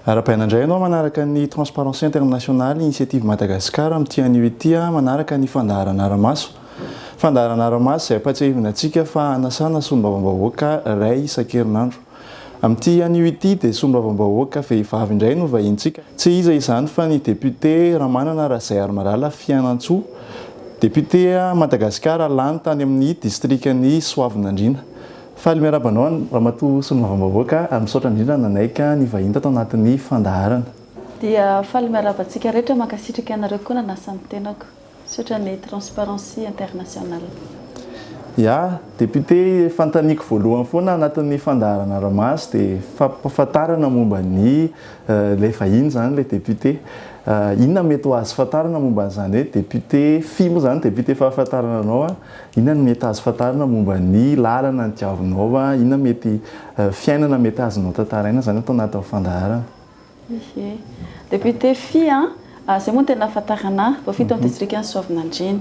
Arahabaina indray ianao manaraka ny Transparency International Initiative Madagascar amin'ity anio ity manaraka ny fandaharana ara-maso. Fandaharana ara-maso izay ampahatsiahivina antsika fa hanasana solombavambahoaka iray isan-kerinandro. Amin'ity anio ity dia solombavambahoaka vehivavy indray no vahinintsika. Tsy iza izany fa ny député Ramanana Razaiarimalala Fianantsoa, député Madagasikara lany tany amin'ny distrikan'i Soavinandriana. Faly miarahaba anao Ramatoa Solombavambahoaka ary misaotra indrindra nanaiky ny vahiny tato anatin'ny fandaharana. Dia faly miarahaba antsika rehetra, mankasitraka anareo koa nanasa ny tenako. Misaotra ny Transparency International. Ya, député fanontaniako voalohany foana anatin'ny fandaharana ara-maso dia fampahafantarana momba ny ilay vahiny izany ilay député. Inona mety ho azo fantarina momba an'izany hoe député fy moa izany député fahafantarana anao an? Inona no mety azo fantarina momba ny lalana nidiavinao an? Inona mety fiainana mety azonao tantaraina izany ato anatin'ny fandaharana? Ie. Député fy an, izay moa no tena ahafantarana ahy, voafidy tao amin'ny distrikan'i Soavinandriana.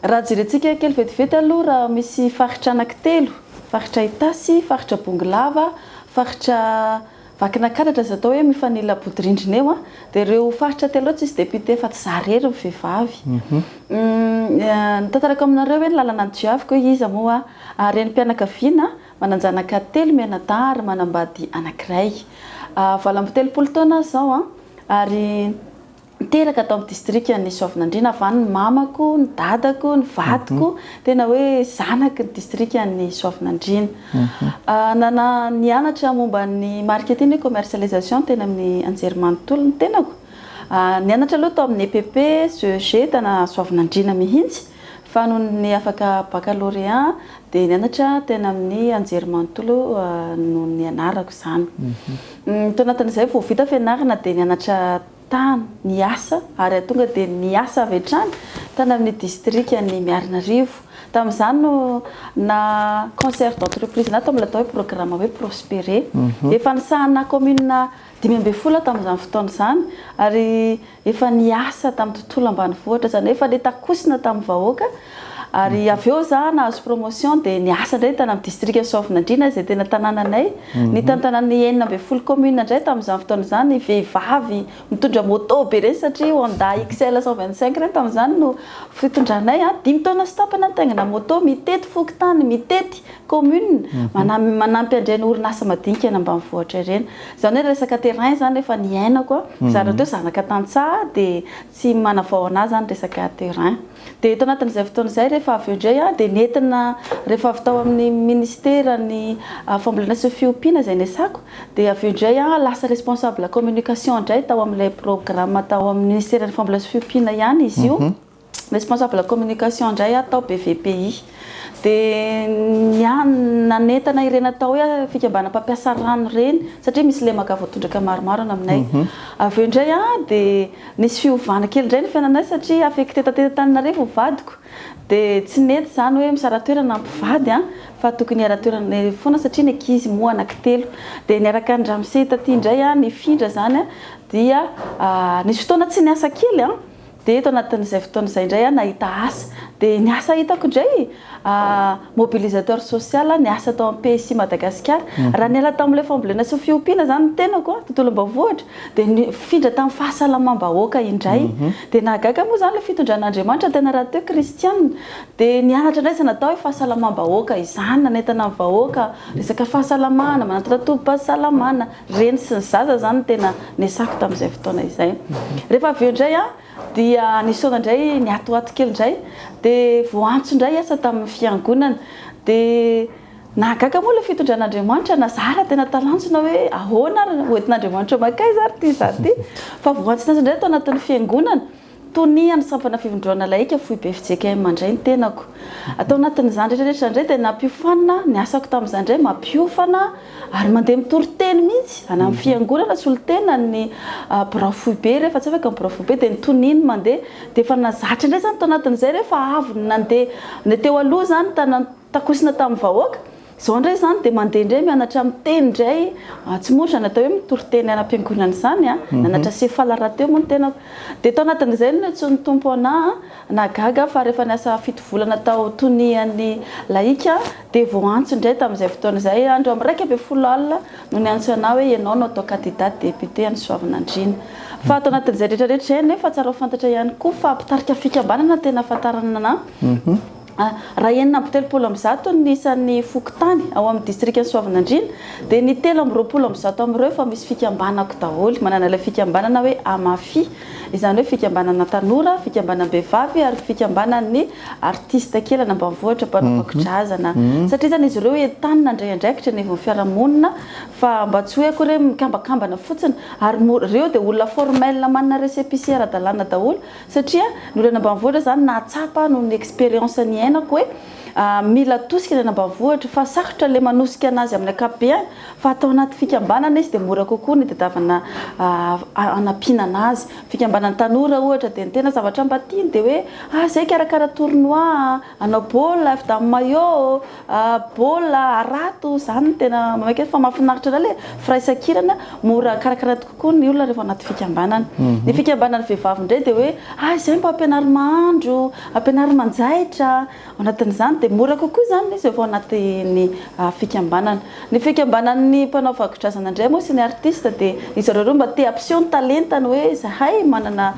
Raha jerentsika kely vetivety aloha raha misy faritra anankitelo, faritra Itasy, faritra Bongolava, faritra Vakinankaratra izay atao hoe mifanila bodirindrina eo an, dia ireo faritra telo ireo tsisy député fa tsy za irery ny vehivavy. Ny tantarako aminareo hoe ny lalana nodiaviko hoe iza moa aho, renim-pianakaviana, Manan-janaka telo mianadahy ary manambady anankiray. 38 taona aho izao ary teraka tao amin'ny distrikan'i Soavinandriana avy any ny mamako, ny dadako, ny vadiko, tena hoe zanaky ny distrikan'i Soavinandriana. Nana nianatra momba ny marketing hoe commercialisation teny amin'ny anjerimanontolo ny tenako. Nianatra aloha tao amin'ny EPP, CEG tana Soavinandriana mihitsy fa nony ny afaka baccalauréat Dia nianatra teny amin'ny anjerimanontolo no nianarako izany. Tao anatin'izay vao vita fianarana dia nianatra tany, niasa ary tonga dia niasa avy hatrany tany amin'ny distrikan'i Miarinarivo. Tamin'izany no na conseillère d'entreprise anahy tao amin'ilay atao hoe programme hoe Prospérer. Efa nisahana commune 15 aho tamin'izany fotoana izany ary efa niasa tamin'ny tontolo ambanivohitra, izany hoe efa nitakosina tamin'ny vahoaka ary avy eo za nahazo promotion dia niasa indray tany amin'ny distrikan'i Soavinandriana izay tena tanànanay, nitantana ny 16 commune indray tamin'izany fotoana izany, vehivavy mitondra moto be ireny satria Honda XL 125 ireny tamin'izany no fitondranay, dimy taona sy tapany aho nitaingina moto mitety fokontany, mitety commune, manampy an'ireny orinasa madinika any ambanivohitra ireny. Izany hoe resaka terrain izany efa niainako a, za rahateo zanaka tantsaha dia tsy manavao anah izany resaka terrain. Dia tao anatin'izay fotoana izay rehefa avy eo indray a, dia nentina rehefa avy tao amin'ny ministeran'ny fambolena sy fiompiana izay niasako, dia avy eo indray aho lasa responsable communication indray tao amin'ilay programme tao amin'ny ministeran'ny fambolena sy fiompiana ihany izy io. Responsable communication indray aho tao BVPI. Dia nanentana ireny atao hoe fikambanana mpampiasa rano ireny satria misy lemaka voatondraka maromaro any aminay. Avy eo indray aho dia nisy fiovana kely indray ny fiainanay satria affecté taty Antananarivo ny vadiko. Dia tsy nety izany hoe misara-toerana mpivady an, fa tokony hiara-toerana foana satria ny ankizy moa anankitelo. Dia niaraka an-dramose taty indray aho nifindra izany dia nisy fotoana tsy niasa kely an. Dia eto anatin'izay fotoana izay indray aho nahita asa. Dia ny asa hitako indray, mobilisateur social, niasa tao amin'ny PSI Madagasikara. Raha niala tamin'ilay fambolena sy fiompiana izany ny tenako, tontolo ambanivohitra, dia nifindra tamin'ny fahasalamam-bahoaka indray. Dia nahagaga moa izany ilay fitondran'Andriamanitra, tena rahateo kristiana. Dia nianatra indray izay natao hoe fahasalamam-bahoaka izany, nanentana ny vahoaka, resaka fahasalamana, manantona tobim-pahasalamana. Reny sy ny zaza izany no tena niasako tamin'izay fotoana izay. Rehefa avy eo indray aho dia nisy fotoana indray niatoato kely indray dia voaantso indray hiasa tamin'ny fiangonana. Dia nahagaga moa ilay fitondran'Andriamanitra na za ary tena talanjona hoe ahoana ary hoentin'Andriamanitra mankaiza ary ity za ity. Fa voaantso niasa indray tao anatin'ny fiangonana. Tonia ny sampana fivondronana laika foibe fjkm indray ny tenako. Tao anatin'izany rehetra rehetra indray dia nampiofanina, ny asako tamin'izany indray mampiofana ary mandeha mitory teny mihitsy any amin'ny fiangonana solontena ny birao foibe rehefa tsy afaka ny birao foibe dia ny tonia no mandeha dia efa nazatra indray izany tao anatin'izay rehefa avy nandeha ny teo aloha izany tana takosina tamin'ny vahoaka. Izao indray izany dia mandeha indray mianatra miteny indray, tsy mora izany atao hoe mitory teny any am-piangonana izany an, nianatra sefala rahateo moa ny tenako. Dia tao anatin'izay no niantsoan'ny Tompo anà, nahagaga aho fa rehefa niasa fito volana tao tonian'ny laika dia voaantso indray tamin'izay fotoana izay, andro amin'ny 11 alina no niantso anà hoe ianao no atao candidat député any Soavinandriana. Fa tao anatin'izay rehetra rehetra izay anefa tsara ho fantatra ihany koa fa mpitarika fikambanana no tena ahafantarana anà. Raha 136 ny isan'ny fokontany ao amin'ny distrikan'i Soavinandriana dia ny 123 amin'ireo efa misy fikambanako daholo, manana ilay fikambanana hoe AMAFI, izany hoe fikambanana tanora, fikambanam-behivavy ary fikambanan'ny artista kely any ambanivohitra mpanao vakodrazana. Satria izany izy ireo entanina handray andraikitra eny anivon'ny fiarahamonina fa mba tsy hoe akory hoe mikambakambana fotsiny ary ireo dia olona formel manana récépissé ara-dalàna daholo. Satria ny olona any ambanivohitra zany nahatsapa noho ny expérience niainako hoe mila tosika ny any ambanivohitra fa sarotra le manosika anazy amin'ny ankapobeany fa atao anaty fikambanana izy dia mora kokoa ny itadiavana hanampiana anazy. Fikambanan'ny tanora ohatra dia ny tena zavatra mba tiany dia hoe ah zay hikarakara tournoi, hanao baolina, hividy maillot, Baolina, harato, izany no tena maika fa mahafinaritra indray ilay firaisankirana, mora karakaraina kokoa ny olona rehefa anaty fikambanana. Ny fikambanan'ny vehivavy indray dia hoe ah izay mba ampianaro mahandro, ampianaro manjaitra, ao anatin'izany dia mora kokoa izany izy rehefa ao anatin'ny fikambanana. Ny fikambanan'ny mpanao vakodrazana indray moa sy ny artiste dia ry zareo ireo mba te hampiseho ny talentany hoe izahay manana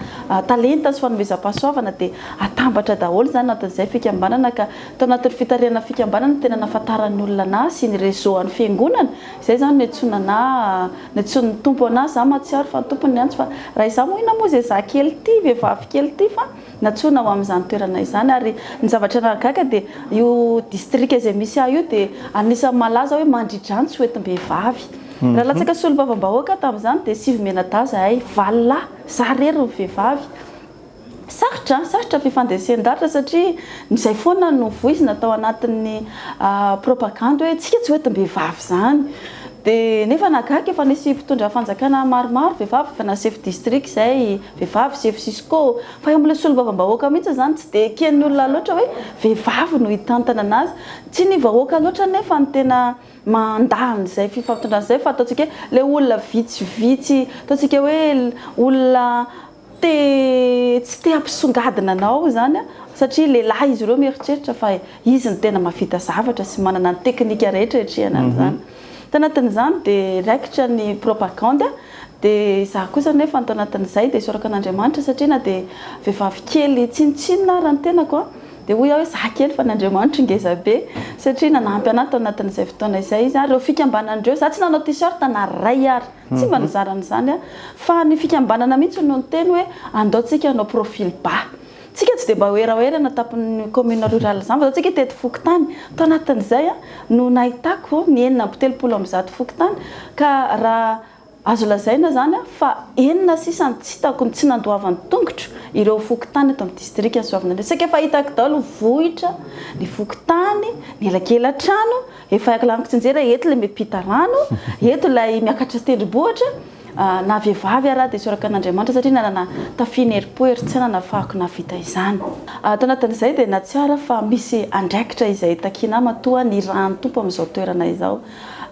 talenta sy fanomezam-pahasoavana dia atambatra daholo izany anatin'izay fikambanana ka Tao anatin'ny fitarihana fikambanana no tena nahafantaran'ny olona anah sy ny réseau an'ny fiangonana, izay izany no niantsoana anah, niantsoan'ny Tompo anah, za mahatsiaro fa ny Tompo no niantso fa raha izaho moa inona moa izay za kely ity, vehivavy kely ity fa nantsoina ho amin'izany toerana izany ary ny zavatra nahagaga dia io distrika izay misy ahy io dia anisan'ny malaza hoe mandridrano tsy hoentim-behivavy. Raha latsaka solombavambahoaka aho tamin'izany dia sivy mianadahy izahay, valo lahy, za irery no vehivavy. Sarotra an, sarotra fifandresen-dahatra satria izay foana no voizina tao anatin'ny propagandy hoe tsika tsy hoentim-behivavy izany. Dia nefa nahagaga efa nisy mpitondra fanjakana maromaro vehivavy, efa na sefo district izay vehivavy, sefo cisco, fa eo amin'ilay solombavambahoaka mihitsy izany tsy dia eken'ny olona loatra hoe vehivavy no hitantana an'azy. Tsy ny vahoaka loatra anefa no tena mandà an'izay fifampitondrana izay fa ataontsika hoe ilay olona vitsivitsy, ataontsika hoe olona Te tsy te hampisongadina anao izany satria lehilahy izy ireo mieritreritra fa izy no tena mahavita zavatra sy manana ny teknika rehetra hiatrehana an'izany. Tanatin'izany dia raikitra ny propagande dia izaho kosa anefa tao anatin'izay dia isaorako an'Andriamanitra satria na dia vehivavy kely tsinontsinona ara ny tenako dia hoy aho hoe izaho kely fa ny Andriamanitro ngeza be satria nanampy anah tao anatin'izay fotoana izay izy ary ireo fikambanana ireo izaho tsy nanao t-shirt na iray ary. Tsy mba nizara an'izany aho. Fa ny fikambanana mihitsy no niteny hoe andao tsika hanao profil bas. Tsika tsy dia mba hoerahoerana tampon'ny commune rurale izany fa zao tsika hitety fokontany. Tao anatin'izay no nahitako ny 136 fokontany ka raha azo lazaina izany fa enina sisa no tsy hitako, tsy nandoavan'ny tongotro ireo fokontany eto amin'ny distrikan'i Soavinandriana. Saika efa hitako daholo ny vohitra, ny fokontany, ny elakela-trano. Efa laniko tsinjera eto ilay miampita rano, eto ilay miakatra tendrombohitra, na vehivavy ara dia isaorako an'Andriamanitra satria nanana tafiana herim-po herin-tsaina nahafahako nahavita izany. Tao anatin'izay dia nahatsiaro aho fa misy andraikitra izay takiana ahy matoa nirahan'ny Tompo amin'izao toerana izao.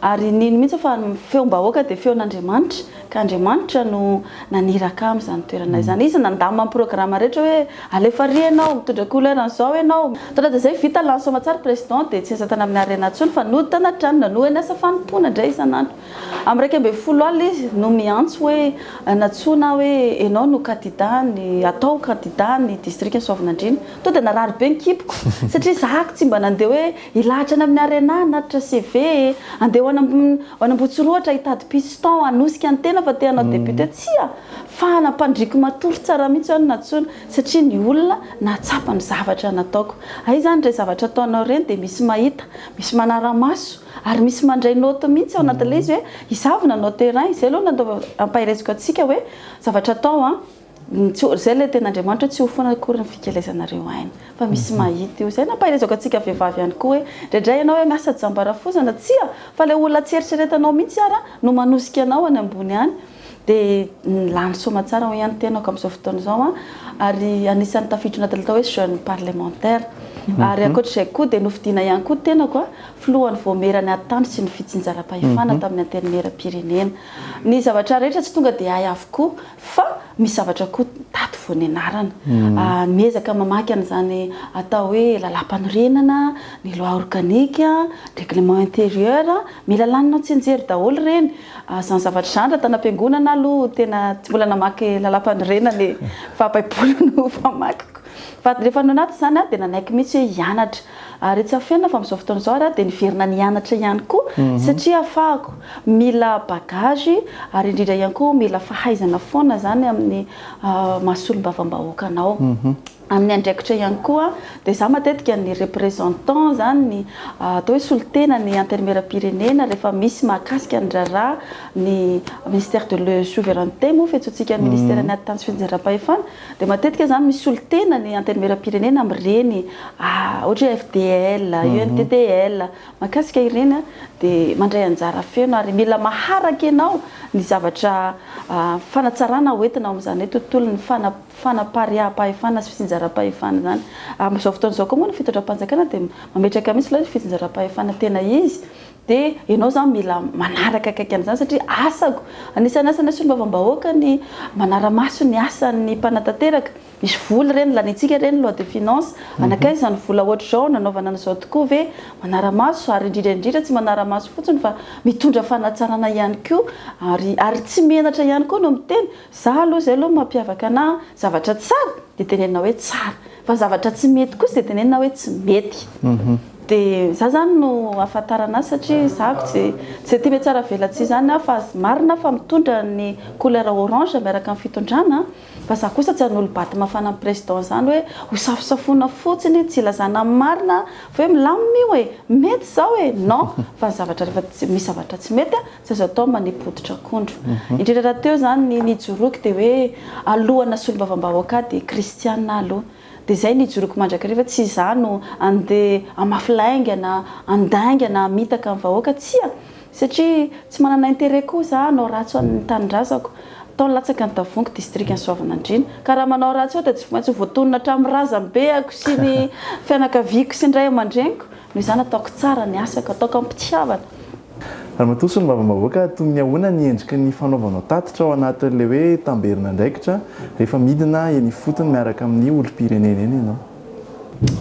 Ary nino mihitsy aho fa ny feom-bahoaka dia feon'Andriamanitra. Ka Andriamanitra no naniraka ahy amin'izany toerana izany. Izy nandamina ny programa rehetra hoe alefa ary ianao, mitondra couleur an'izao ianao. Tonga dia izay, vita lany soamatsara président dia tsy niasa tany amin'ny Arena intsony fa nody tany an-trano nanohy ny asa fanompoana indray isan'andro. Amin'ny 11 alina izy no miantso hoe nantsoina aho hoe ianao no candidat ny atao candidat ny distrikan'i Soavinandriana. Tonga dia narary be ny kiboko satria za tsy mba nandeha hoe hilahatra any amin'ny Arena hanatitra CV, handeha ho any Ho any Ambohitsorohitra hitady piston hanosika ny tena fa te hanao député, tsia! Fa nampandriako matory tsara mihitsy aho no nantsoina satria ny olona nahatsapa ny zavatra nataoko. Hay izany ireny zavatra ataonao ireny dia misy mahita, misy manara-maso ary misy mandray note mihitsy ao anatin'ilay izy hoe izaho avy nanao terrain, izay aloha no ampahereziko antsika hoe zavatra atao an! Tsy ho, izay ilay tenin'Andriamanitra hoe tsy ho foana akory ny fikelezanareo aina, fa misy mahita io. Izay no ampaherezako antsika vehivavy ihany koa hoe, indraindray ianao hoe miasa jamba rafozana, tsia, fa ilay olona tsy eritreretanao mihitsy ara no manosika anao any ambony any. Dia lany soamatsara hoy ihany ny tenako amin'izao fotoana izao an, ary anisan'ny tafiditra anatin'ilay atao hoe jeune parlementaire. Ary ankoatr'izay koa dia nofidiana ihany koa tenako filohan'ny Vaomieran'ny ady tany sy ny fitsinjaram-pahefana tamin'ny Antenimieram-pirenena. Ny zavatra rehetra tsy tonga dia hay avokoa fa misy zavatra koa tato vao nianarana. Miezaka mamaky an'izany atao hoe lalàmpanorenana, ny loi organique, règlement intérieur, mila laninao tsianjery daholo ireny. Izany zavatra izany raha tany am-piangonana aloha tena tsy mbola namaky lalàmpanorenana e, fa baiboly no famakiko. Fa rehefa nanaty izany aho dia nanaiky mihitsy hoe hianatra. Ary tsy afenina fa amin'izao fotoana izao ary aho dia niverina nianatra ihany koa satria ahafahako mila bagage ary indrindra ihany koa mila fahaizana foana izany amin'ny maha solombavambahoaka anao. Amin'ny andraikitra ihany koa dia izaho matetika ny représentant izany ny atao hoe solontena ny antenimierampirenena rehefa misy mahakasika ny raharaha ny ministère de le souveraineté moa fiantsoantsika ny ministeran'ny ady tany sy fitsinjaram-pahefana. Dia matetika izany misy solontena ny Antenimierampirenena amin'ireny ohatra hoe FDL, UNTTL, mahakasika ireny dia mandray anjara feno ary mila maharaka ianao ny zavatra fanatsarana hoentina ao amin'izany hoe tontolon'ny fanapariaham-pahefana sy fitsinjaram-pahefana izany. Amin'izao fotoana izao koa moa ny fitondram-panjakana dia mametraka mihitsy ilay hoe fitsinjaram-pahefana tena izy Dia ianao izany mila manaraka akaiky an'izany satria asako, anisan'ny asan'ny solombavambahoaka ny manara-maso ny asan'ny mpanatanteraka. Misy vola ireny, laniantsika ireny loi de finance, anakaiza izany vola ohatr'izao, nanaovana an'izao tokoa ve? Manara-maso ary indrindra indrindra tsy manara-maso fotsiny fa mitondra fanatsarana ihany koa ary ary tsy menatra ihany koa no miteny. Za aloha izay aloha no mampiavaka anà, zavatra tsara dia tenenina hoe tsara. Fa zavatra tsy mety kosa dia tenenina hoe tsy mety. Dia za zany no ahafantarana azy satria za tsy tsy tia mihatsara velatsihy zany aho fa marina fa mitondra ny couleur orange miaraka amin'ny fitondrana fa za kosa tsy hanolo-bato mafana amin'ny président zany hoe ho safosafoina fotsiny tsy ilazana ny marina fa hoe milamina io e! Mety izao e! Non! Fa ny zavatra rehefa tsy misy zavatra tsy mety tsy azo atao manipy hoditra akondro. Indrindra rahateo izany ny nijoroako dia hoe alohana solombavambahoaka ahy dia kristiana aho aloha. Dia izay no ijoroako mandrakariva, tsy izaho no andeha hamafy lainga na handainga na hamitaka ny vahoaka, tsia! Satria tsy manana intérêt koa izaho hanao ratsy ho an'ny tanindrazako. Tao nilatsaka ny tavoniko, distrikan'i Soavinandriana. Ka raha manao ratsy eo dia tsy maintsy ho voatonona hatramin'ny razambehako sy ny fianakaviako sy ny ray aman-dreniko. Noho izany ataoko tsara ny asako, ataoko am-pitiavana. Ramatoa Solombavambahoaka, toy ny ahoana ny endriky ny fanaovanao tatitra ao anatin'ilay hoe tamberin'andraikitra rehefa midina eny ifotony miaraka amin'ny olom-pirenena eny ianao?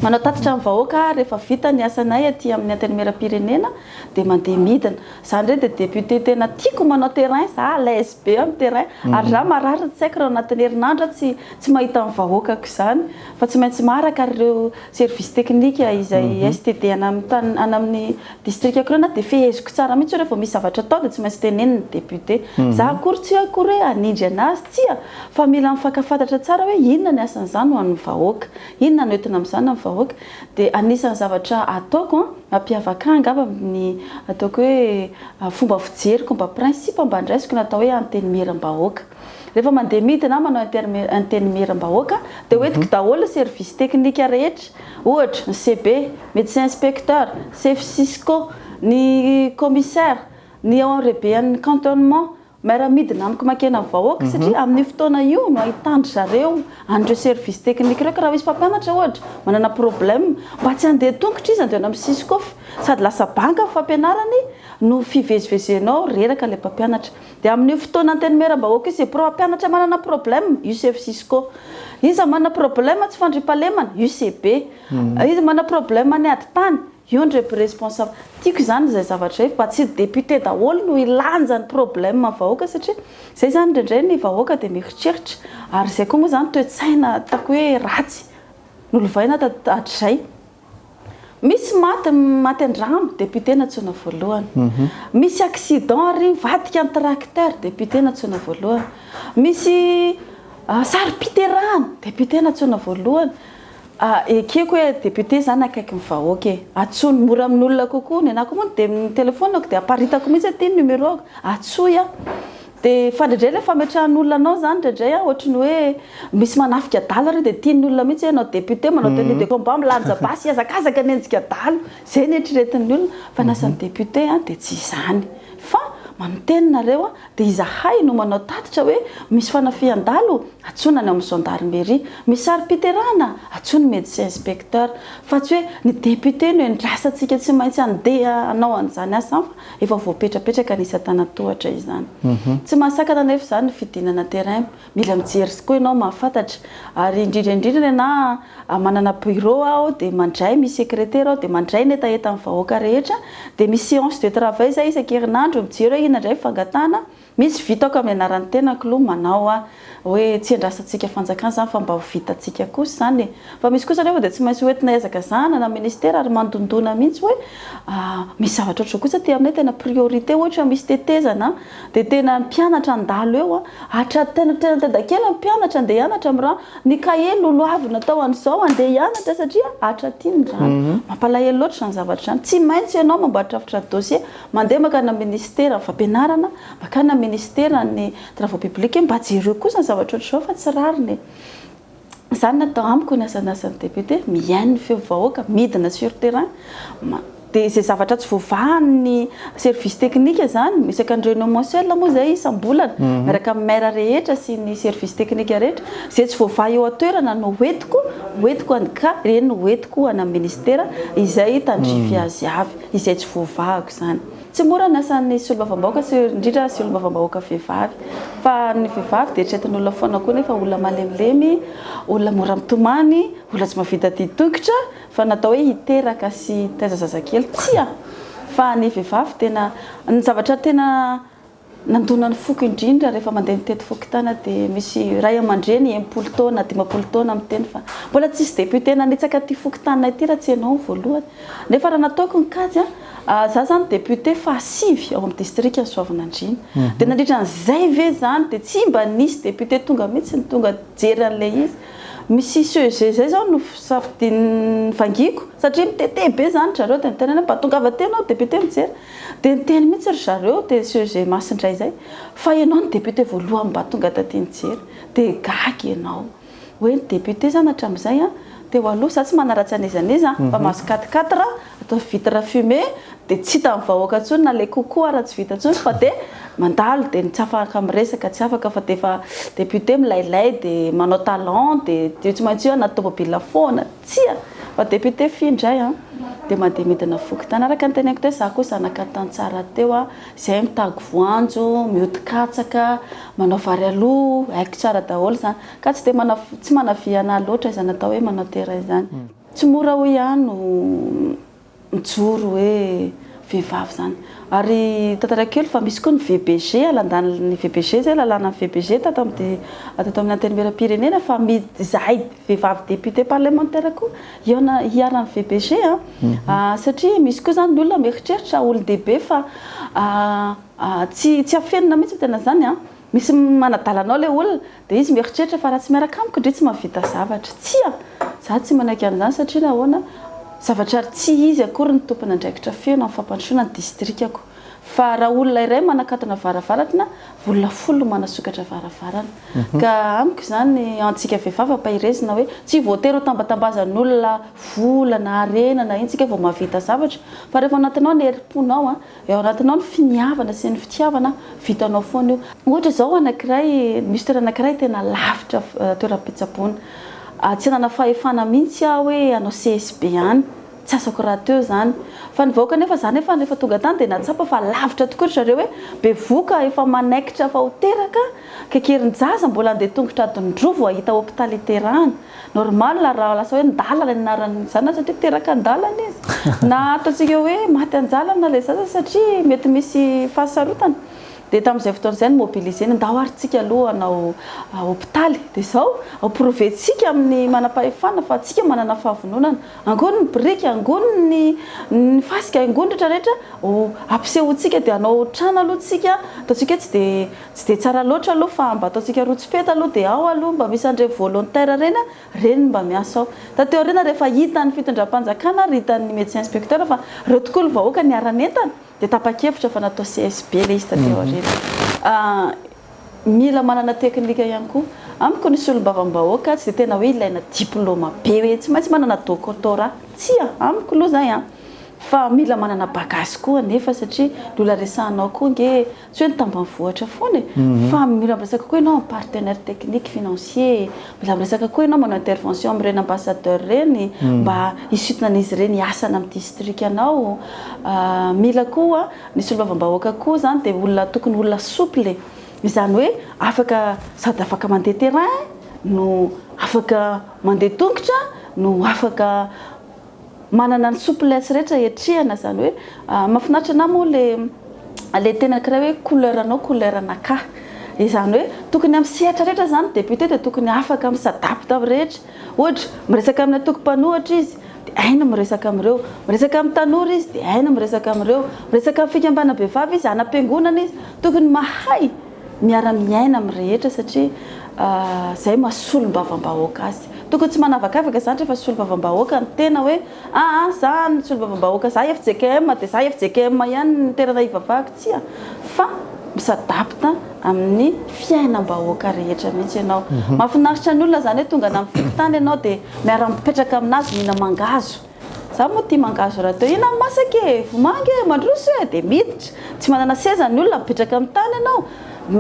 Manao tatitra amin'ny vahoaka aho rehefa vita ny asanay aty amin'ny Antenimierampirenena dia mandeha midina. Za indray dia député tena tiako manao terrain, za à l'aise be amin'ny terrain ary za marary ny tsaiko raha ao anatin'ny herinandro aho tsy tsy mahita ny vahoakako izany fa tsy maintsy maharaka ireo service technique izay STD any amin'ny tany any amin'ny distrikako ireo na dia feheziko tsara mihitsy hoe rehefa misy zavatra atao dia tsy maintsy teneniny ny député. Za akory tsy hoe akory hoe hanindry anazy tsia fa mila mifankafantatra tsara hoe inona ny asan'izany ho an'ny vahoaka, inona no entina amin'izany amin'ny vahoaka. Dia anisan'ny zavatra ataoko an, mampiavaka ahy angamba ny ataoko hoe fomba fijeriko mba principe mba andraisiko ny atao hoe antenimieram-bahoaka. Rehefa mandeha midina aho manao antenimieram-bahoaka dia hoentiko daholo ny service technique rehetra, ohatra ny CB, médecin inspecteur, chef cisco, ny commissaire, ny ao amin'ny rebean'ny cantonnement, miara-midina amiko mankeny amin'ny vahoaka satria amin'io fotoana io no ahitan-dry zareo an'ireo service technique ireo ka raha misy mpampianatra ohatra manana problème mba tsy handeha tongotra izy handeha any amin'ny cisco sady lasa banga ny fampianarany no fivezivezenao reraka ilay mpampianatra. Dia amin'io fotoana antenimieram-bahoaka io izay pro mpianatra manana problème, UCF Cisco. Iza manana problème tsy fandriampahalemana, UCB. Iza manana problème ny ady tany, io ny responsable. Tiako izany izay zavatra izay mba tsy député daholo no hilanja ny problème ny vahoaka satria izay izany indraindray ny vahoaka dia mieritreritra ary izay koa moa izany toe-tsaina ataoko hoe ratsy nolovaina hatrizay. Misy maty maty an-drano, député nantsoina voalohany. Misy accident ary mivadika ny tracteur, député nantsoina voalohany. Misy sarom-piterahana, député nantsoina voalohany. Ekeko hoe député zany akaiky ny vahoaka e. Antsoiny mora amin'ny olona kokoa. Ny anah koa moa dia ny telephone-ko dia aparitako mihitsy aty ny numéro-ko. Antsoy aho. Dia fa indraindray ilay fametrahan'olona anao izany indraindray an, ohatry ny hoe misy manafika adala ireo dia tian'ny olona mihitsy hoe ianao député manao tenue de combat milanja basy hihazakazaka hanenjika adalo, izay no eritreretin'ny olona, fa ny asan'ny député an dia tsy izany fa Miteny nareo a, dia izahay no manao tatitra hoe misy fanafihan-dalo, antsoina ny ao amin'ny gendarmerie. Misy sarim-piterahana, antsoy ny médecin inspecteur. Fa tsy hoe ny député no endrasantsika tsy maintsy handeha hanao an'izany asa izany fa efa voapetrapetraka ny isan-tanan-tohatra izany. Tsy mahasakana anefa izany ny fidinana terrain. Mila mijery koa ianao mahafantatra ary indrindra indrindra ny anah manana bureau aho dia mandray misy secretaire aho dia mandray ny hetahetan'ny vahoaka rehetra dia misy séance de travail zay isan-kerinandro mijery hoe inona indray ny fangatahana misy vitako amin'ny anaran'ny tenako aloha manao aho hoe tsy endrasantsika fanjakana izany fa mba ho vitantsika kosa izany e fa misy kosa anefa dia tsy maintsy hoentina hihazakazahana na ministera ary mandondona mihitsy hoe misy zavatra ohatr'izao kosa aty aminay tena priorité ohatra misy tetezana Dia tena ny mpianatra handalo eo an, hatra tena tena tenda kely ny mpianatra andeha hianatra amin'ny rano, ny kahie lolohavina tao an'izao andeha hianatra satria hatra aty ny rano. Mampalahelo loatra izany zavatra izany. Tsy maintsy ianao mamboatrafitra dossier, mandeha mankany amin'ny minisiteran'ny fampianarana, mankany amin'ny minisiteran'ny travaux publics hoe mba jereo kosa ny zavatra ohatr'izao fa tsy rariny e. Izany no atao amiko ny asan'asan'ny député, mihaino ny feo vahoaka, midina sur terrain, dia izay zavatra tsy voavahan'ny service technique izany, isaky ny réunion mensuelle moa izay isam-bolana, miaraka amin'ny maire rehetra sy ny service technique rehetra, izay tsy voavaha eo an-toerana no hoentiko, hoentiko any ka ireny no hoentiko any amin'ny ministera izay tandrify azy avy, izay tsy voavahako izany. Tsy mora ny asan'ny solombavambahoaka sy indrindra solombavambahoaka vehivavy. Fa ny vehivavy dia eritreretin'olona foana koa nefa olona malemilemy, olona mora mitomany, olona tsy mahavita dihy tongotra fa natao hoe hiteraka sy hitaiza zazakely. Tsia! Fa ny vehivavy tena, ny zavatra tena nandona ny foko indrindra rehefa mandeha mitety fokontany dia misy ray aman-dreny 60 taona, 50 taona miteny fa mbola tsisy député nanitsaka ity fokontaninay ity raha tsy ianao no voalohany. Nefa raha nataoko ny kajy an, za zany député fahasivy ao amin'ny distrikan'i Soavinandriana. Dia nandritra an'izay ve izany dia tsy mba nisy député tonga mihitsy ny tonga nijery an'ilay izy. Misy CEG izay zao no safidin'ny vangiko satria mitete be izany ry zareo dia niteny hoe mba tongava aty ianao député mijery. Dia niteny mihitsy ry zareo teny CEG Masindray izay fa ianao no député voalohany mba tonga taty nijery. Dia gaga ianao hoe ny député izany hatramin'izay an, teo aloha, za tsy manaratsy an'iza n'iza an, fa mahazo quatre quatre, atao vitre fumée, dia tsy hitan'ny vahoaka intsony na ilay coucou ara tsy vita intsony fa dia mandalo dia tsy afaka miresaka, tsy afaka fa dia efa député milailay dia manao talon dia tsy maintsy eo anaty tomobile foana. Tsia! Fa député fy indray an! Dia mandeha midina fokontany. Araka ny teneniko teo, za koa zanaka tantsaha rahateo an, izay mitago voanjo, mioty katsaka, manao vary aloha, haiko tsara daholo izany. Ka tsy dia mana, tsy manavia anah loatra izany atao hoe manao terrain izany. Tsy mora hoy aho no mijoro hoe vehivavy izany. Ary tantaraiko kely fa misy koa ny VBG, alandan'ny VBG izay, lalànan'ny VBG tato amin'ny tato amin'ny Antenimierampirenena fa izahay vehivavy député parlementaire koa hihaona hiharan'ny VBG an. Satria misy koa izany ny olona mieritreritra olon-dehibe fa tsy tsy afenina mihitsy ny tena izany an. Misy manadala anao ilay olona dia izy mieritreritra fa raha tsy miaraka amiko ndry tsy mahavita zavatra. Tsia! Za tsy manaiky an'izany satria nahoana? Zavatra tsy izy akory ny tompon'andraikitra feno amin'ny fampandrosoana ny distrikako. Fa raha olona iray manakatona varavaratna, olona folo no manasokatra varavarana. Ka amiko izany antsika vehivavy ampaherezina hoe tsy voatery ho tambatambazan'olona vola na harena na ino tsika vao mahavita zavatra fa rehefa anatinao ny herim-ponao Ao anatinao ny finiavana sy ny fitiavana, vitanao foana io. Ohatra izao anankiray, misy toerana anankiray tena lavitra toeram-pitsaboana. Tsy hanana fahefana mihitsy aho hoe hanao CSB any, tsy asako rahateo izany. Fa ny vahoaka anefa, za anefa rehefa tonga tany dia nahatsapa fa lavitra tokoa ry zareo hoe bevohoka efa manaikitra fa ho teraka, kekerin-jaza mbola handeha tongotra adiny roa vao hahita hopitaly hiterahana. Normal raha lasa hoe ndalana ny anaran'ny zanany satria teraka an-dalana izy. Na ataontsika hoe maty an-dalana ilay zaza satria mety misy fahasarotana. Dia tamin'izay fotoana izay no-mobiliser-na, ndao ary tsika aloha hanao hopitaly. Dia izao, ho-prouver-tsika amin'ny manam-pahefana fa tsika manana fahavononana. Angony ny biriky, angony ny ny fasika, angony rehetra rehetra, ho ampisehoantsika dia hanao trano aloha tsika, ataontsika hoe tsy dia Tsy dia tsara loatra aloha fa mba ataontsika rotsopeta aloha dia ao aloha mba misy an'ireny volontaire ireny a, ireny no mba miasa ao. Taty aoriana rehefa hitan'ny fitondram-panjakana ary hitan'ny médecin inspecteur fa ireo tokoa ny vahoaka niara-nientana dia tapa-kevitra fa natao CSB ilay izy taty aoriana. Mila manana teknika ihany koa. Amiko ny solombavambahoaka tsy dia tena hoe ilaina diploma be hoe tsy maintsy manana doctorat. Tsia, amiko aloha izay an. Fa mila manana bagage koa anefa satria ny olona resahanao koa ange tsy hoe ny tambanivohitra foana e, fa mila miresaka koa ianao amin'ny partenaire technique, financier, mila miresaka koa ianao manao intervention amin'ireny ambassadeur ireny mba hisintona an'izy ireny hiasa any amin'ny distrikanao. Mila koa ny solombavambahoaka koa izany dia olona tokony olona souple e, izany hoe afaka sady afaka mandeha terrain no afaka mandeha tongotra no afaka manana ny souplesse rehetra hiatrehana izany hoe mahafinaritra anah moa le le teny anankiray hoe couleur anao couleur anakahy izany hoe tokony amin'ny sehatra rehetra izany député dia tokony afaka mi s'adapte amin'ny rehetra ohatra miresaka amin'ny antoko mpanohitra izy dia hainy miresaka amin'ireo miresaka amin'ny tanora izy dia hainy miresaka amin'ireo miresaka amin'ny fikambanam-behivavy izy any am-piangonana izy tokony mahay miara-miaina amin'ny rehetra satria izay maha solombavambahoaka azy. Tokony tsy manavakavaka izany rehefa solombavambahoaka ny tena hoe aa za ny solombavambahoaka za fjkm dia za fjkm ihany ny toerana hivavahako, tsia fa mi-s'adapte amin'ny fiainam-bahoaka rehetra mihitsy ianao. Mahafinaritra ny olona izany hoe tonga any amin'ny fokontany ianao dia miara-mipetraka aminazy mihina-mangahazo. Za moa tia mangahazo rahateo. Inona ny masaka e? Vomanga e? Mandroso e? Dia miditra. Tsy manana seza ny olona, mipetraka amin'ny tany ianao.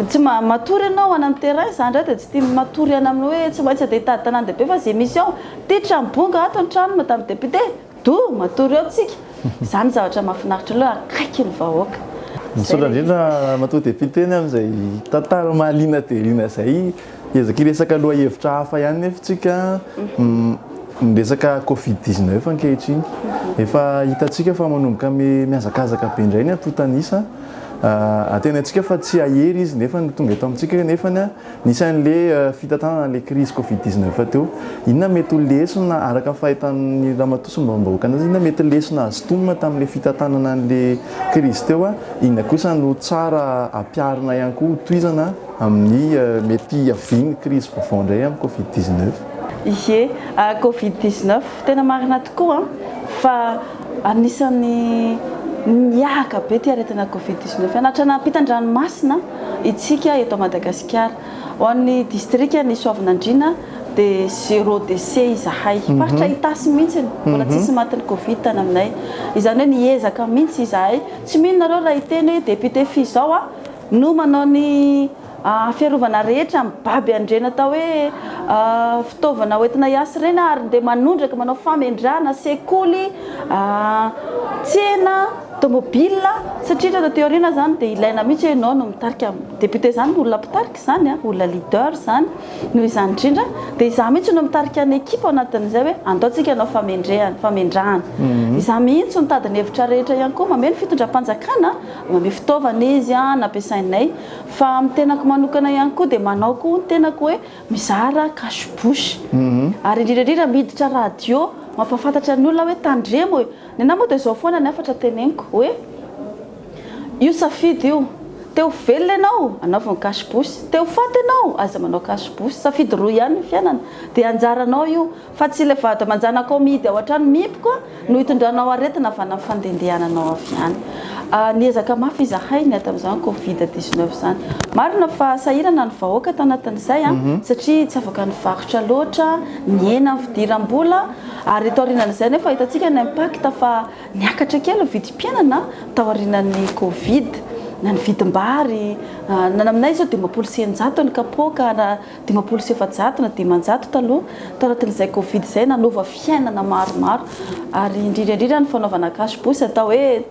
Tsy matory ianao any amin'ny terrain. Za indray dia tsy tia matory any amin'ny hoe tsy maintsy andeha hitady tanàn-dehibe fa izay misy ao. Ity trano bonga ato ny trano madame député. Do, matory ao tsika. Izany zavatra mahafinaritra aloha akaiky ny vahoaka. Misaotra indrindra Ramatoa député ny amin'izay tantara mahaliana dia liana izay. Hiezaka hiresaka lohahevitra hafa ihany nefa tsika ny resaka covid 19 ankehitriny. Efa hitantsika fa manomboka mihazakazaka be indray ny antontan'isa. Antenaintsika fa tsy hahery izy nefa ny tonga eto amintsika nefa nisy an'le fitantanana an'le crise covid 19 teo. Inona mety ho lesona araka ny fahitan'ny ramatoa solombavambahoaka anazy, inona mety lesona azo tonina tamin'le fitantanana an'le crise teo, inona kosa no tsara ampiharina ihany koa hotohizana amin'ny mety hiavian'ny krizy vaovao indray amin'ny covid 19. Ie, covid 19, tena marina tokoa fa anisan'ny miahaka be ity aretina covid 19 ity, ampitan-dranomasina itsika eto Madagasikara. Ho an'ny distrikan'i Soavinandriana dia zéro décès izahay, faritra Itasy mihitsy mbola tsisy matin'ny covid tany aminay, izany hoe niezaka mihitsy izahay, tsy mino nareo raha hiteny hoe député f'izao aho no manao ny fiarovana rehetra mibaby an'ireny atao hoe fitaovana hoentina hiasa ireny ary dia manondraka manao famendrahana sekoly, tsena, tomobile satria rehefa taty aoriana izany dia ilaina mihitsy hoe ianao no mitarika, député izany olona mpitarika izany, olona leader izany, noho izany indrindra dia izaho mihitsy no mitarika ny ekipa ao anatin'izay hoe andao tsika hanao famendrehana, famendrahana, izaho mihitsy no mitady ny hevitra rehetra ihany koa mamehy ny fitondram-panjakana. Manome fitaovana izy nampiasainay fa amin'ny tenako manokana ihany koa dia manao koa ny tenako hoe mizara cache bouche ary indrindra indrindra miditra radio mampahafantatra ny olona hoe tandremo e! Ny anah moa dia izao foana ny hafatra teneniko hoe io safidy io, te ho velona ianao anaovy ny cache bouche, te ho faty ianao aza manao cache bouche, safidy roa ihany ny fiainana dia anjaranao io Fa tsy ilay vady aman-janakao mihidy ao an-trano mihiboka no hitondranao aretina avy any amin'ny fandehandehananao avy any. Niezaka mafy izahay niady amin'izany covid 19 izany. Marina fa sahirana ny vahoaka tao anatin'izay satria tsy afaka nivarotra loatra, nihena ny fidiram-bola ary taorianan'izay nefa hitantsika ny impact fa niakatra kely ny vidim-piainana taorianan'ny covid, na ny vidim-bary, na aminay izao 650 ny kapoaka 450 na 500 taloha, tao anatin'izay covid izay nanova fiainana maromaro ary indrindra indrindra ny fanaovana cache bouche atao hoe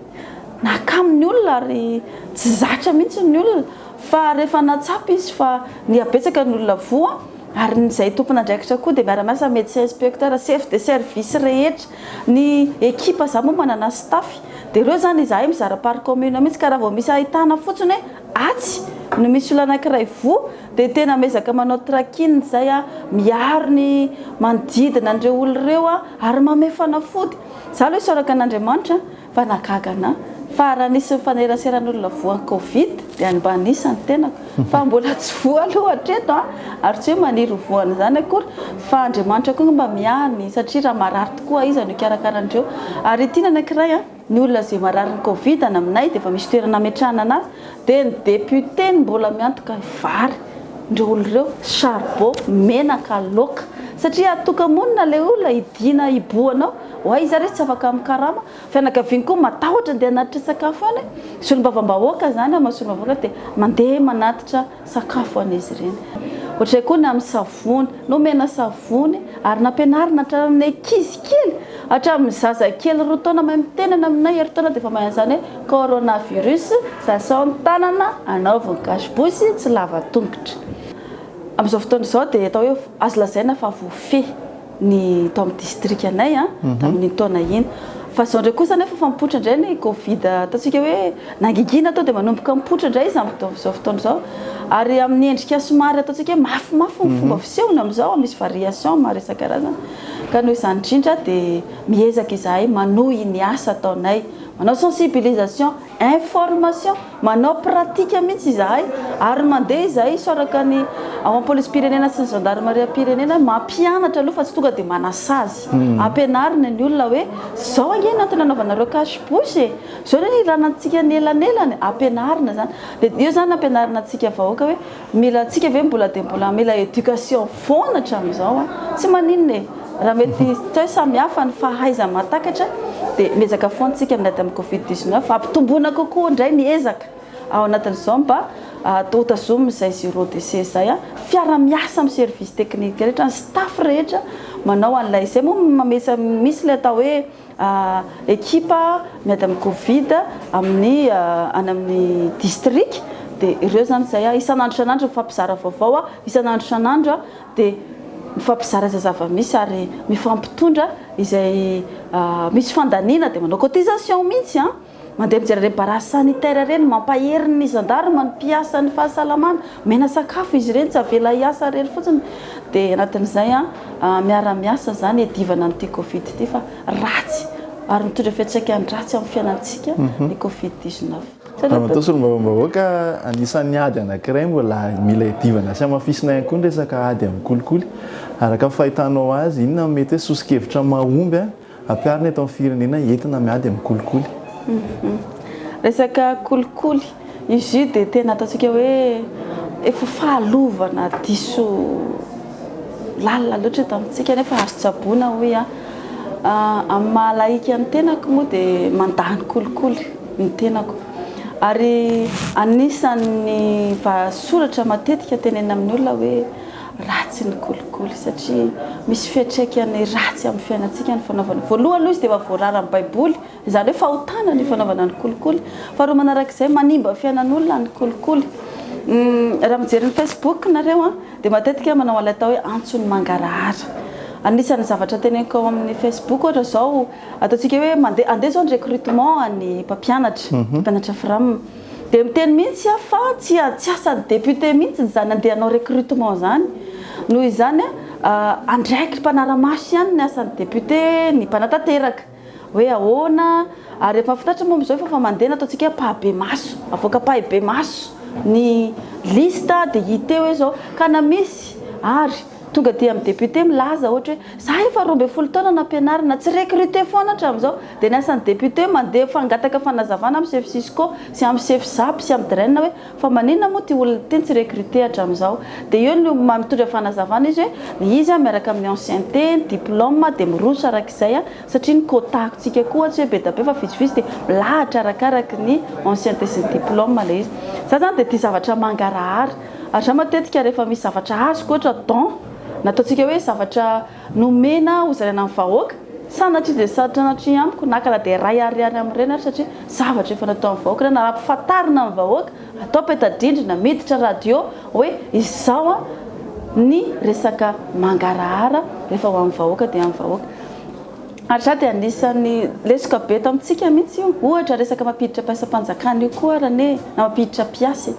nahakamo ny olona ary tsy zatra mihitsy ny olona fa rehefa nahatsapa izy fa nihabetsaka ny olona voa ary ny izay tompon'andraikitra koa dia miara-miasa médecin inspecteur, chef de service rehetra, ny ekipa za moa manana staff dia ireo izany izahay mizara par commune mihitsy ka raha vao misy ahitana fotsiny hoe atsy no misy olona anankiray voa Dia tena miezaka manao tracking izay a, miaro ny manodidina an'ireo olona ireo a, ary manome fanafody. Za aloha isaorako an'Andriamanitra fa nahagaga anah fa raha nisy nifaneraseran'olona voan'ny covid dia mba anisan'ny tenako fa mbola tsy voa aloha hatreto a, ary tsy hoe maniry ho voan'izany akory fa Andriamanitra koa angamba miahy ny satria raha marary tokoa iza no hikarakara an'ireo. Ary ity ny anankiray a. Ny olona izay mararin'ny covid any aminay dia efa misy toerana ametrahana anazy dia ny député no mbola miantoka ny vary ndreo olona ireo, charbon, menaka, laoka. Satria atoka-monina ilay olona, hidiana hibohana ao, ho aiza ary izy tsy afaka mikarama, fianakaviany koa matahotra andeha hanatitra sakafo any, solombavambahoaka izany, amin'ny maha solombavambahoaka dia mandeha manatitra sakafo an'izy ireny. Ohatr'izay koa ny amin'ny savony, nomena savony ary nampianarina hatramin'ny ankizy kely, hatramin'ny zaza kely 2 taona mahay miteny any aminay, herintaona dia efa mahay an'izany hoe coronavirus, sasao ny tanana, anaovy ny cache-bouche, tsy lava tongotra. Amin'izao fotoana izao dia atao hoe azo lazaina fa voafehy ny tao amin'ny distrikanay tamin'iny taona iny. Fa izao indray kosa anefa fa mipoitra indray ny covid, ataontsika hoe nangigina tao dia manomboka mipoitra indray izy amin'izao fotoana izao. Ary amin'ny endrika somary ataontsika hoe mafimafy ny fomba fisehony amin'izao, misy variation maro isan-karazany. Ka noho izany indrindra dia miezaka izahay manohy ny asa ataonay, manao sensibilisation. Information, manao pratique mihitsy izahay ary mandeha izahay isaoraka ny ao amin'ny polisim-pirenena sy ny zandarimariam-pirenena mampianatra aloha fa tsy tonga dia manasazy. Ampianarina ny olona hoe izao ange ny antony anaovanareo cache bouche e, izao anie ny ilanantsika ny elanelana e, ampianarina izany. Dia eo izany ampianarina antsika vahoaka hoe Mila antsika ve mbola dia mbola mila éducation foana hatramin'izao an! Tsy maninona e! Raha mety tsy hoe samy hafa ny fahaiza-mahatakatra dia miezaka foana tsika miady amin'ny covid 19, ampitomboina kokoa indray ny ezaka ao anatin'izao mba ho tazomina izay zéro décès izay an! Fiara-miasa amin'ny service technique rehetra, ny staff rehetra manao an'ilay, izay moa mametsa misy ilay atao hoe Ekipa miady amin'ny covid amin'ny any amin'ny distrika dia ireo izany izay isan'andro isan'andro mifampizara vaovao isan'andro isan'andro dia mifampizara izay zava-misy ary mifampitondra izay misy fandaniana dia manao cotisation mihitsy an! Mandeha mijery ireny barrage sanitaire ireny, mampahery ny gendarme, ny mpiasan'ny fahasalamana, omena sakafo izy ireny, tsy avela hiasa irery fotsiny. Dia anatin'izay miara-miasa izany hiadivana an'ity covid ity fa ratsy ary mitondra fiantraikany ratsy amin'ny fiainantsika ny covid 19. Ramatoa Solombavambahoaka, anisan'ny ady anankiray mbola mila hiadivana sy hamafisina ihany koa ny resaka ady amin'ny kolikoly. Araka ny fahitanao azy, inona no mety hoe soso-kevitra mahomby Ampiharina eto amin'ny firenena entina miady amin'ny kolikoly. Resaka kolikoly, izy io dia tena ataontsika hoe efa fahalovana diso lalina loatra eto amintsika nefa azo tsaboina hoy aho. Amin'ny maha lahika ny tenako moa dia mandà ny kolikoly ny tenako ary anisan'ny soratra matetika tenenina amin'ny olona hoe Ratsy ny kolikoly satria misy fiantraikany ratsy amin'ny fiainantsika ny fanaovana. Voalohany aloha izy dia efa voararan'ny baiboly, izany hoe fahotana ny fanaovana ny kolikoly. Faharoa manarak'izay manimba fiainan'olona ny kolikoly. Raha mijery ny facebook nareo an, dia matetika manao an'ilay atao hoe antson'ny mangarahara. Anisan'ny zavatra teneniko ao amin'ny facebook ohatra izao, ataontsika hoe mandeha, andeha izao ny recrutement an'ny mpampianatra, mpampianatra fram. Dia miteny mihitsy aho fa tsy tsy asan'ny député mihitsy izany andeha hanao recrutement izany. Noho izany andraikitry mpanara-maso ihany ny asan'ny député, ny mpanatanteraka. Hoe ahoana, ary efa fantatra moa amin'izao fa efa mandeha ny ataontsika hoe ampahibemaso, avoaka ampahibemaso ny liste dia hita eo hoe izao. Ka na misy ary tonga aty amin'ny député milaza ohatra hoe za efa 12 taona nampianarina, tsy recruter foana hatramin'izao. Dia ny asan'ny député mandeha fangataka fanazavana amin'ny sefo cisco sy amin'ny sefo zap sy amin'ny dren hoe fa maninona moa ity olona ity no tsy recruter hatramin'izao. Dia eo no mitondra fanazavana izy hoe ny izy miaraka amin'ny ancienneté, ny diplôme dia miroso araka izay satria ny quota-ntsika koa tsy hoe be dia be fa vitsivitsy dia milahatra arakaraky ny ancienneté sy ny diplôme ilay izy. Za izany dia tia zavatra mangarahara ary za matetika rehefa misy zavatra azoko ohatra don na ataontsika hoe zavatra Nomena hozaraina amin'ny vahoaka, sanatria dia sanatria amiko, naka na dia iray ariary amin'ireny ary satria zavatra efa natao amin'ny vahoaka ireny, na ampifantarina amin'ny vahoaka, atao peta-drindrina, miditra radio hoe izao ny resaka mangarahara rehefa ho an'ny vahoaka dia an'ny vahoaka. Ary za dia anisan'ny lesoka be eto amintsika mihitsy io, ohatra resaka mampiditra mpiasam-panjakana io koa ary anie, na mampiditra mpiasa e.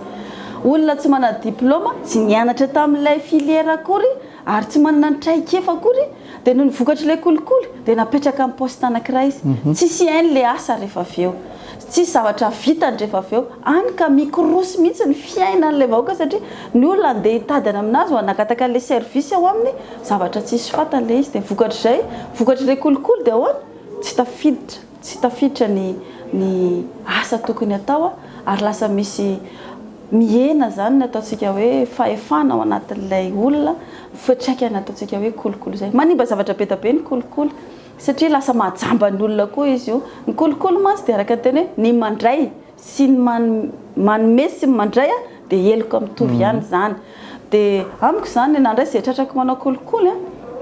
Olona tsy manana diplaoma, tsy nianatra tamin'ilay filière akory, ary tsy manana ny traikefa akory dia noho ny vokatr'ilay kolikoly dia napetraka amin'ny poste anankiray izy, tsisy hainy ilay asa rehefa avy eo, tsisy zavatra vitany rehefa avy eo, hany ka mikorosy mihitsy ny fiainan'ilay vahoaka satria ny olona andeha hitady any aminazy ho hangataka an'ilay service ao aminy, zavatra tsisy fantany ilay izy, dia vokatr'izay, vokatr'ilay kolikoly dia ahoana? Tsy tafiditra, tsy tafiditra ny ny asa tokony hatao ary lasa misy. mihena izany ny ataontsika hoe fahefana ao anatin'ilay olona, fiantraikany ataontsika hoe kolikoly izay. Manimba zavatra be dia be ny kolikoly satria lasa mahajamba ny olona koa izy io. Ny kolikoly mantsy dia araka ny teny hoe ny mandray sy ny manome sy ny mandray dia heloka mitovy ihany izany. Dia amiko izany na indray izay tratrako manao kolikoly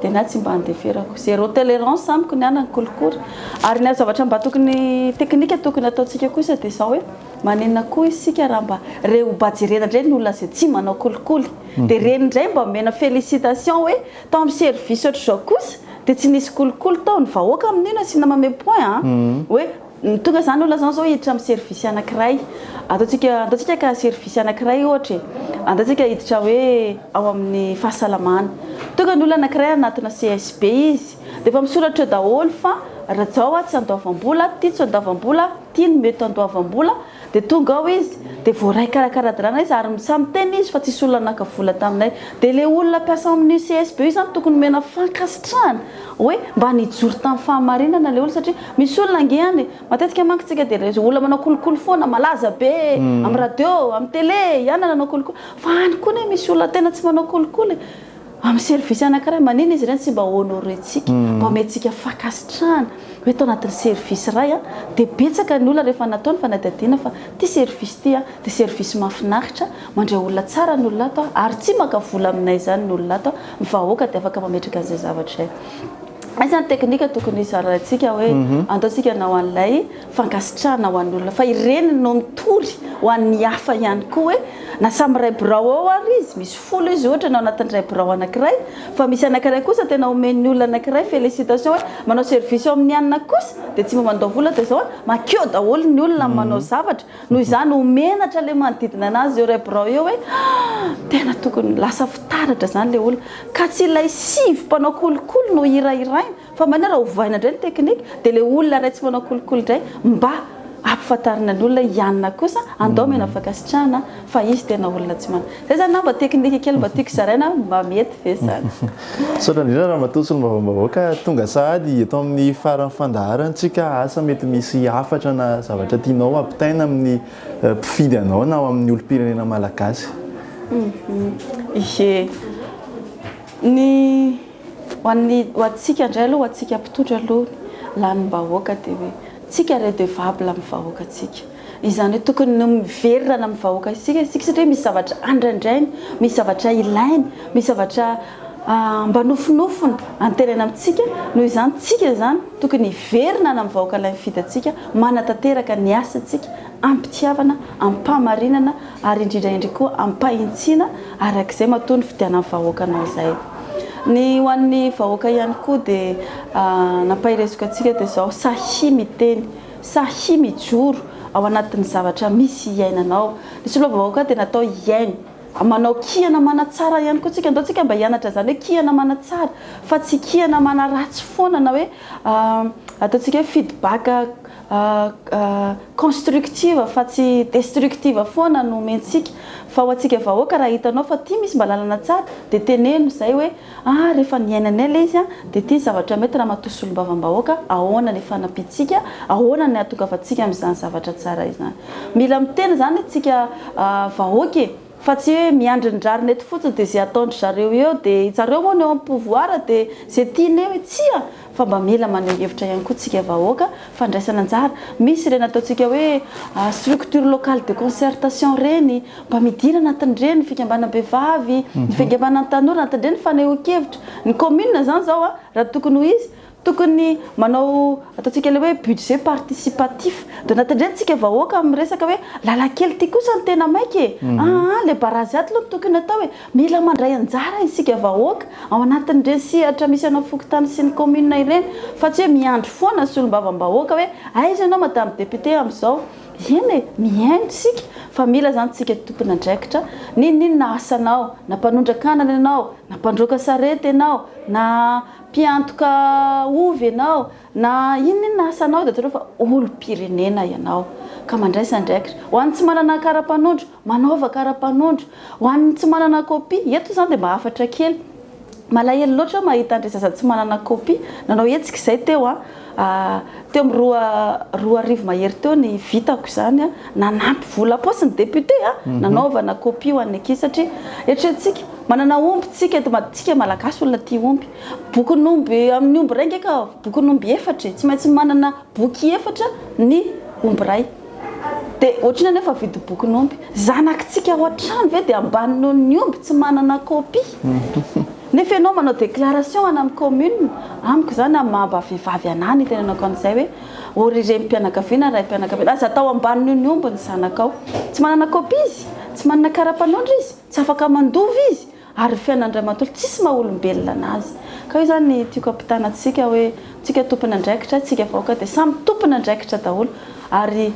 dia ny ahy tsy mba andeferako. Zéro tolérance amiko ny ahy ny kolikoly. Ary ny zavatra mba tokony teknika tokony ataontsika kosa dia izao hoe maninona koa isika raha mba re mba jerena indray ny olona izay tsy manao kolikoly. Dia ireny indray mba omena félicitation hoe tao amin'ny service ohatr'izao kosa dia tsy nisy kolikoly tao. Ny vahoaka amin'io no asiana manome point an. Hoe Tonga izany olona izany izao hiditra amin'ny service anankiray, ataontsika ataontsika ka service anankiray ohatra e, ataontsika hiditra hoe ao amin'ny fahasalamana. Tonga ny olona anankiray hanatona CSB izy, dia efa misoratra eo daholo fa Rajao a tsy andoavam-bola, ty tsy andoavam-bola, ty no mety andoavam-bola, dia tonga ao izy, dia voaray karakara-dalàna izy ary samy miteny izy fa tsisy olona naka vola taminay. Dia ilay olona mpiasa ao amin'io CSB io izany tokony omena fankasitrahana hoe mba nijoro tamin'ny fahamarinana ilay olona satria misy olona ange any e, matetika manko tsika dia ilay olona manao kolikoly foana malaza be amin'ny radio, amin'ny télé, ihany nanao kolikoly, fa any koa anie misy olona tena tsy manao kolikoly e, amin'ny service anankiray, maninona izy ireny tsy mba honorer-tsika, mba omentsika fankasitrahana hoe tao anatin'ny service iray an, dia betsaka ny olona rehefa natao ny fanadihadiana fa ity service ity an, dia service mahafinaritra, mandray olona tsara ny olona ato an, ary tsy maka vola aminay izany ny olona ato an, ny vahoaka dia afaka mametraka an'izay zavatra izay. Aiza ny teknika tokony hizaraintsika hoe andaontsika hanao an'ilay fankasitrahana ho an'ny olona fa ireny no mitory ho an'ny hafa ihany koa hoe na samy iray birao ao ary izy, misy folo izy ohatra ny ao anatin'ny iray birao anankiray fa misy anankiray kosa tena omen'ny olona anankiray félicitation hoe manao service ao amin'ny anona kosa dia tsy mba mandoa vola dia izao makeo daholo ny olona manao zavatra Noho izany ho menatra ilay manodidina anazy eo iray birao eo hoe ah! tena tokony lasa fitaratra izany ilay olona. Ka tsy ilay sivy mpanao kolikoly no hirahiraina fa manina raha ovaina indray ny teknika dia ilay olona iray tsy manao kolikoly indray mba ampifantarina ny olona hianina kosa andao omena fankasitrahana fa izy tena olona tsy manao. Izay izany na mba teknika kely mba tiako zaraina mba mety ve izany? Misaotra indrindra Ramatoa Solombavambahoaka, tonga sahady eto amin'ny faran'ny fandaharantsika, asa mety misy hafatra na zavatra tianao hampitaina amin'ny mpifidy anao na amin'ny olom-pirenena malagasy. Ie. Ny ho an'ny ho antsika indray aloha, ho antsika mpitondra aloha, lanim-bahoaka dia hoe tsika redevable amin'ny vahoakantsika. Izany hoe tokony no miverina any amin'ny vahoaka isika isika satria misy zavatra andrandrainy, misy zavatra ilainy, misy zavatra mba nofinofiny antenaina amintsika, noho izany tsika izany tokony hiverina any amin'ny vahoaka ilay nifidy antsika, manatanteraka ny asantsika am-pitiavana, am-pahamarinana ary indrindra indrindra koa am-pahintsiana arak'izay matoa nifidianan'ny vahoaka anao izay. Ny ho an'ny vahoaka ihany koa dia nampahereziko antsika dia izao, sahia miteny. Sahia mijoro ao anatin'ny zavatra misy iainanao. Ny solombavambahoaka dia natao hiaino. Manao kihana manatsara ihany koa tsika. Andao tsika mba hianatra izany hoe kihana manatsara fa tsy kihana manaratsy foana na hoe ataontsika hoe feedback constructive fa tsy destructive foana no omentsika. Fa ho antsika vahoaka raha hitanao fa ity misy mba lalana tsara dia teneno izay hoe Ah rehefa niainanay ilay izy dia ity ny zavatra mety ramatoa solombavambahoaka, ahoana ny fanampiantsika, ahoana ny hahatongavantsika amin'izany zavatra tsara izany. Mila miteny izany isika vahoaka e, fa tsy hoe miandry ny rariny eto fotsiny dia izay ataon-dry zareo eo dia zareo moa no eo amin'ny pouvoir dia izay tiany eo e, tsia fa mba mila maneho hevitra ihany koa tsika vahoaka, fandraisana anjara, misy ireny ataontsika hoe structure locale de concertation ireny, Mba midira anatin'ireny, ny fikambanam-behivavy, ny fikambanan'ny tanora, anatin'ireny fanehoan-kevitra. Ny commune izany izao a, raha tokony ho izy, tokony manao ataontsika ilay hoe budget participatif. Dia anatin'ireny tsika vahoaka miresaka hoe lalan-kely ity kosa no tena maika e! Aa ilay barazy ato aloha no tokony atao e! Mila mandray anjara isika vahoaka ao anatin'ireny sehatra misy anao fokontany sy ny commune ireny fa tsy hoe miandry foana ny solombavambahoaka hoe aiza ianao madame député amin'izao. Eny e, mihaino isika fa mila izany tsika tompon'andraikitra, n'inon'inona asanao, na mpanondraka anana ianao, na mpandroaka sarety ianao, na mpiantoka ovy ianao, na inon'inona asanao dia tsarovy fa olom-pirenena ianao ka mandraisa andraikitra. Ho an'ny tsy manana kara-panondro, manaova kara-panondro. Ho an'ny tsy manana kopia, eto izany dia mba hafatra kely. Malahelo loatra aho mahita an'ireo zaza tsy manana copie. Nanao hetsika izay teo an, teo amin'ny 2002 mahery teo ny vitako izany an, nanampy vola am-paosy ny député an, nanaovana copie ho an'ny ankizy satria eritreretintsika, manana omby tsika eto Mad, tsika Malagasy olona tia omby, bokin'omby amin'ny omby iray ange ka bokin'omby efatra e, tsy maintsy manana boky efatra ny omby iray. Dia ohatr'inona anefa vidin'ny bokin'omby? Zanakitsika ao an-trano ve dia ambany noho ny omby tsy manana copie? Nefa ianao manao déclaration any amin'ny commune, amiko izany amin'ny maha mba vehivavy anah no itenenako an'izay hoe, ô ry renim-pianakaviana, raim-pianakaviana, aza atao ambany noho ny omby ny zanakao. Tsy manana copie izy, tsy manana kara-panondro izy, tsy afaka mandova izy, Ary ny fiainan'ny ray manontolo tsisy maha olombelona anazy. Ka io izany ny tiako ampitana antsika hoe tsika tompon'andraikitra, tsika vahoaka dia samy tompon'andraikitra daholo. Ary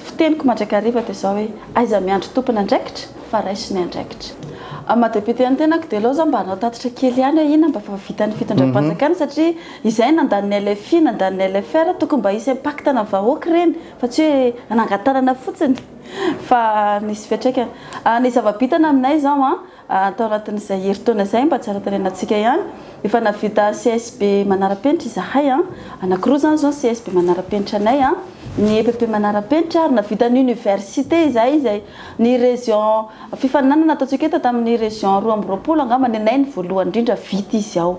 fiteniko mandrakariva dia izao hoe aiza miandry tompon'andraikitra fa raiso ny andraikitra. Amin'ny maha député ny tenako dia aleo za mba hanao tatitra kely ihany hoe inona mba efa vitan'ny fitondram-panjakana satria izay nandany ny LFI, nandany ny LFR, tokony mba hisy impact ana vahoaka ireny fa tsy hoe nanangan-tanana fotsiny fa nisy fiantraikany. Ny zava-bitana aminay izao an, Tao anatin'izay herintaona izay, mba tsara tarehinantsika ihany, efa nahavita CSB manara-penitra izahay. Anankiroa izany izao ny CSB manara-penitra anay, ny EPP manara-penitra ary nahavita ny université izahay izay ny région, fifaninanana nataontsika eto tamin'ny région 22 angamba ny anay ny voalohany indrindra vita izy ao.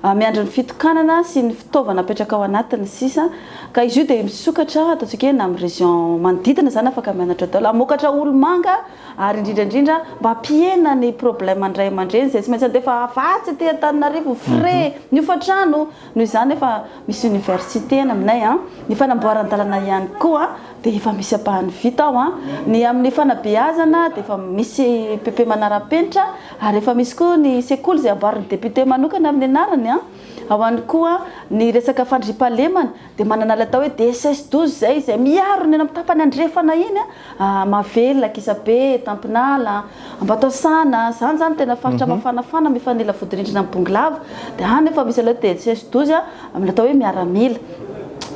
Miandry ny fitokanana sy ny fitaovana apetraka ao anatiny sisa ka izy io dia misokatra ataontsika hoe na amin'ny région manodidina izany afaka mianatra daholo. Hamokatra olomanga Ary indrindra indrindra mba hampihena ny problème ny ray aman-dreny izay tsy maintsy handefa vatsy aty Antananarivo, frais, ny hofantrano, noho izany efa misy université any aminay an, ny fanamboaran-dalana ihany koa dia efa misy ampahany vita ao an, ny amin'ny fanabeazana dia efa misy EPP manara-penitra ary efa misy koa ny sekoly izay amboarin'ny député manokana amin'ny anarany an, ao ihany koa ny resaka fandriampahalemana Dia manana ilay atao hoe DSS 12 izay, izay miaro ny any amin'ny tapany andrefana iny, Mahavelona, Ankisabe, Tampinala, Ambatoasana, izany izany tena faritra mafanafana mifanila vodirindrina amin'ny Bongolava, dia any efa misy ilay hoe DSS 12 amin'ny atao hoe miaramila.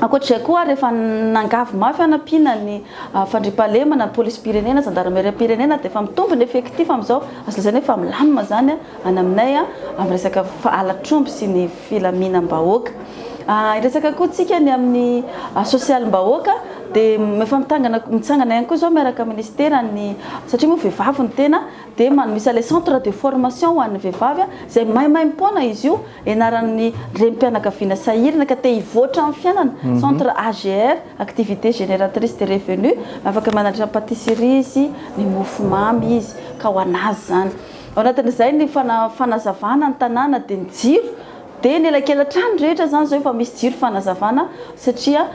Ankoatra izay koa rehefa nangavy mafy hanampiana ny fandriampahalemana, ny polisim-pirenena, zandarimeriam-pirenena dia efa mitombo ny effectif amin'izao, azo lazaina hoe efa milamina izany any aminay amin'ny resaka halatr'omby sy ny filaminam-bahoaka. Hiresaka koa tsika ny amin'ny sosialim-bahoaka dia efa mitangana mitsangana ihany koa izao miaraka amin'ny minisiteran'ny satria moa vehivavy ny tena dia misy ilay centre de formation ho an'ny vehivavy izay maimaimpoana izy io ianaran'ny renim-pianakaviana sahirana ka te hivoatra amin'ny fiainana centre AGR activité génératrice de revenu afaka manatra pâtisserie izy ny mofomamy izy ka ho an'azy izany ao anatin'izay ny fanazavana ny tanàna dia ny jiro Dia ny elakela-trano rehetra izany izao efa misy jiro fanazavana satria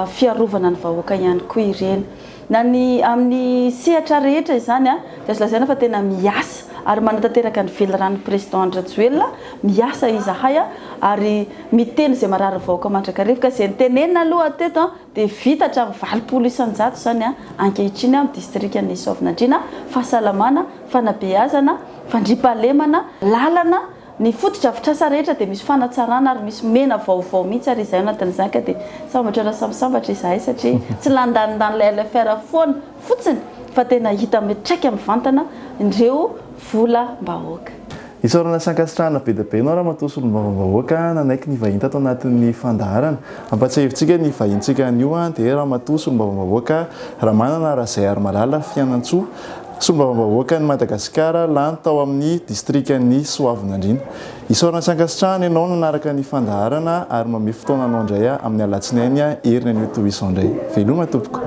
fiarovana ny vahoaka ihany koa ireny. Na ny amin'ny sehatra rehetra izany dia azo lazaina fa tena miasa ary manatanteraka ny veliranon'ny Président Andry Rajoelina, miasa izahay ary miteny izay marary ny vahoaka mandrakariva ka izay nitenenina aloha teto dia vita hatramin'ny 80% izany ankehitriny amin'ny distrikan'i Soavinandriana, fahasalamana, fanabeazana, fandriampahalemana, lalana, Ny fotodrafitrasa rehetra dia misy fanatsarana ary misy mena vaovao mihitsy ary izahay anatin'izany ka dia sambatra raha samy sambatra izahay satria tsy landanindanin'ilay LFR foana fotsiny fa tena hita mitraika mivantana ireo volam-bahoaka. Isaorana sy ankasitrahana be dia be ianao Ramatoa Solombavambahoaka nanaiky ny vahiny tato anatin'ny fandaharana. Ampatsiahivintsika ny vahinintsika anio dia Ramatoa Solombavambahoaka Ramanana Razaiarimalala Fianantsoa, Solombavambahoakan'i Madagasikara lany tao amin'ny distrikan'i Soavinandriana. Isaorana sy ankasitrahana ianao nanaraka ny fandaharana ary mamehy fotoana anao indray amin'ny alatsinainy heriny anio toy izao indray. Veloma tompoko.